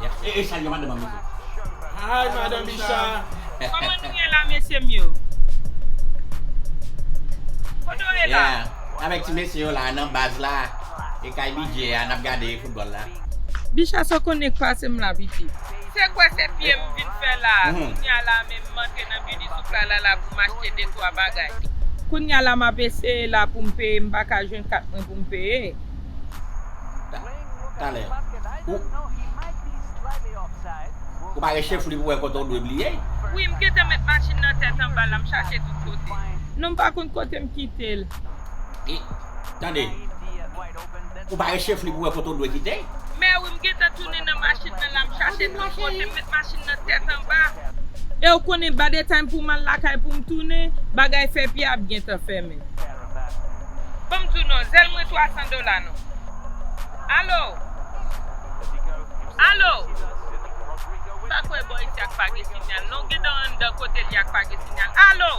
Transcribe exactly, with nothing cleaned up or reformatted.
E, e, salye madanm an, mesye. Hi, Madan Bicha. Kòman nou ye la, mesye m yo? Kote w ye la? Avèk ti mesye yo la, nan baz la. E kay bidye a, n ap gade foutbòl la. Bicha, sa w konnen k pase m la, pitit. Se kwè se pye m vin fè la. Kounye a la, menm m antre nan bidi souk la, la, la pou m achte de twa bagay. Kounye a la, m ap eseye la pou m peye, m pa ka jwenn kat mwen pou m peye. Talè. Ou, ou pa rechefli pou wè kote w dwe bliye? Wi, m gentan met machin nan tèt anba la, m chache tout kote. Non, m pa konn kote m kite l. E, tande. Ou pa rechefli pou wè kote w dwe kite? Men wi, m gentan tounen nan machin nan la, m chache tout kote, m met machin nan tèt anba. E w konnen, by the time pou m al lakay pou m tounen, bagay fè pye ap gentan fèmen. Ban m di w non, zèl mwen twa san dola non. Alo? Alo? M pa kwè bò isi ak pa gen sinyal non, gen dan anndan kote li ak pa gen sinyal. Alo?